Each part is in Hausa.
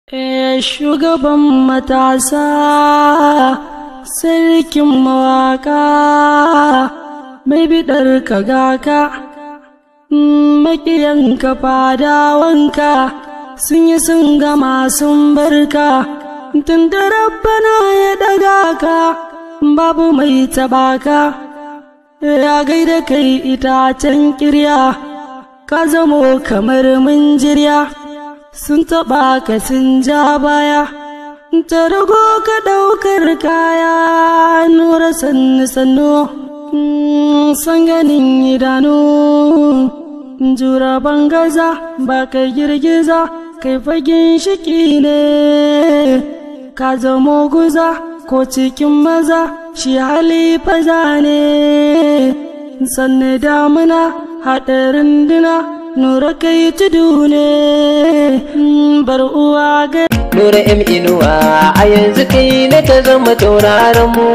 Shugaban matasa, sarkin mawaka, mai biɗar ka gaka, maƙiyanka fadawanka sun yi sun gama sun barka, tun da Rabbana ya ɗaga ka, babu mai taɓa ka, ya gaida kai itacen ƙirya, ka zamo kamar munjirya. Sun taɓa ka sun ja baya, ta rago ka ɗaukar kaya, Nura sannu sannu, san ganin idanu, jura bangaza ba ka girgiza, kai fagen shiki ne, ka zamo guza ko cikin maza, shi hali faza ne, sannu damuna haɗarin duna. Nura kai tudu ne, bar uwa ga Nura M Inuwa a yanzu kai na ta zama tauraron mu.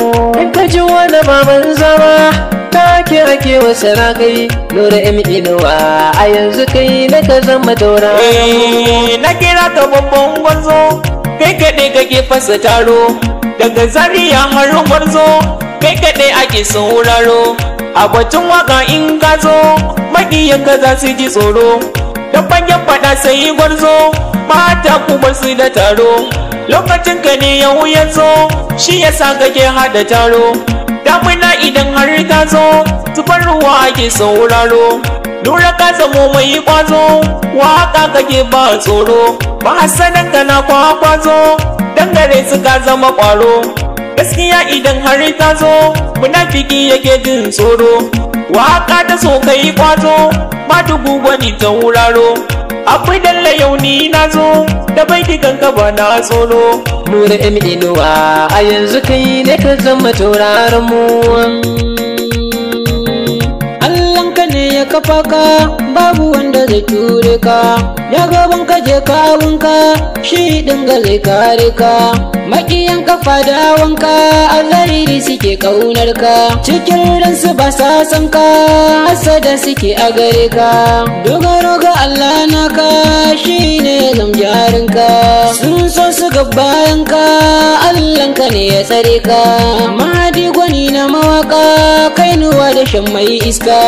In ka ji wani baban zama ta kira ke wasu rakai. Nura M Inuwa a yanzu kai na ta zama tauraron mu. Na kira ka babban gwarzo, kai kaɗai kake fasa taro, daga Zaria har Gwarzo, kai kaɗai ake sauraro. A batun waka in ka zo, maƙiyanka za su ji tsoro, don fagen faɗa sai gwarzo, mata kuma su da taro. Lokacin ka ne yau ya zo, shi yasa kake haɗa taro. Damuna idan har ta zo, zubar ruwa ake sauraro. Nura ka zamo mai ƙwazo, waka kake ba tsoro, ba hasanan ka na kwakwazo, dangare su ka zama ƙwaro. Gaskiya idan har ta zo, munafiki yake jin tsoro. Waka ta so kai kwazo, ba dubu gwani ta wuraro. Abu dalla yau ni na zo, da bai digan ka ba na tsoro. Nura M Inuwa a yanzu kai ne ka zama tauraron mu. Allahnka ne ya kafa ka, babu wanda zai ture ka, ya gaban ka je kawunka, shi dinga zai kare ka. Maƙiyan ka fadawanka a zahiri suke ƙaunar ka, cikin ransu ba sa san ka, hasada suke a gare ka. Dogaro ga Allah naka, shi ne zam jarin ka, sun so su ga bayan ka, Allahnka ne ya tsare ka. Mahadi gwani na mawaka, kainuwa da shan mai iska,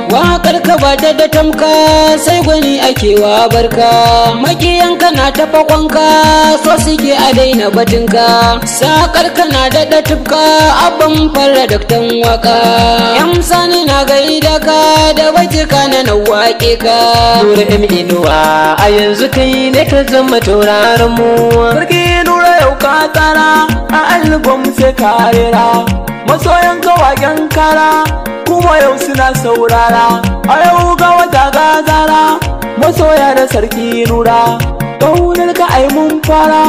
waƙar ka ba ta da tamka, sai gwani ake wa barka. Maƙiyanka na ta fakonka, so suke a daina batunka, sakar ka na daɗa tufka, abban fara daktan waka. Yan sani na gaida ka, da baitika na nawaƙe ka. Nura M Inuwa a yanzu kai ne ka zama tauraron mu. Sarki Nura yau ka tsara, a album sai ka rera, masoyan kawaken kara, kuma yau suna saurara. A yau ga wata gazara, masoya da sarki Nura, ƙaunar ka ai mun fara,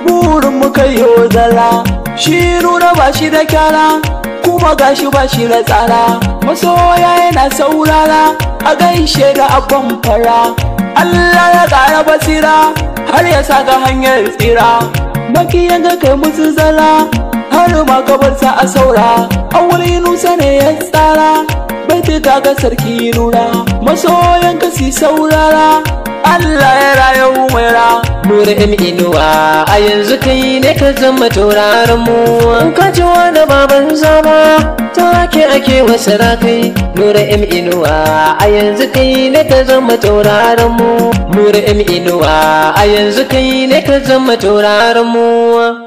burin mu kai yau zalla. Shi Nura ba shi da kyara, kuma gashi ba shi da tsara, masoya yana saurara, a gaishe da abban fara. Allah ya ƙara basira, har ya saka hanyar tsira, makiyan ga kai musu zara, har ma ka bar sa a saura. Awali nusa ne ya tsara, baituka ga sarki Nura, masoyan ka si saurara, Allah ya raya umaira. Nura M Inuwa a yanzu kai ne ka zama tauraron mu. In ka ji wani baban zama take ake wasu rakai. Nura M Inuwa a yanzu kai ne ka zama tauraron mu. Nura M Inuwa a yanzu kai ne ka zama tauraron mu.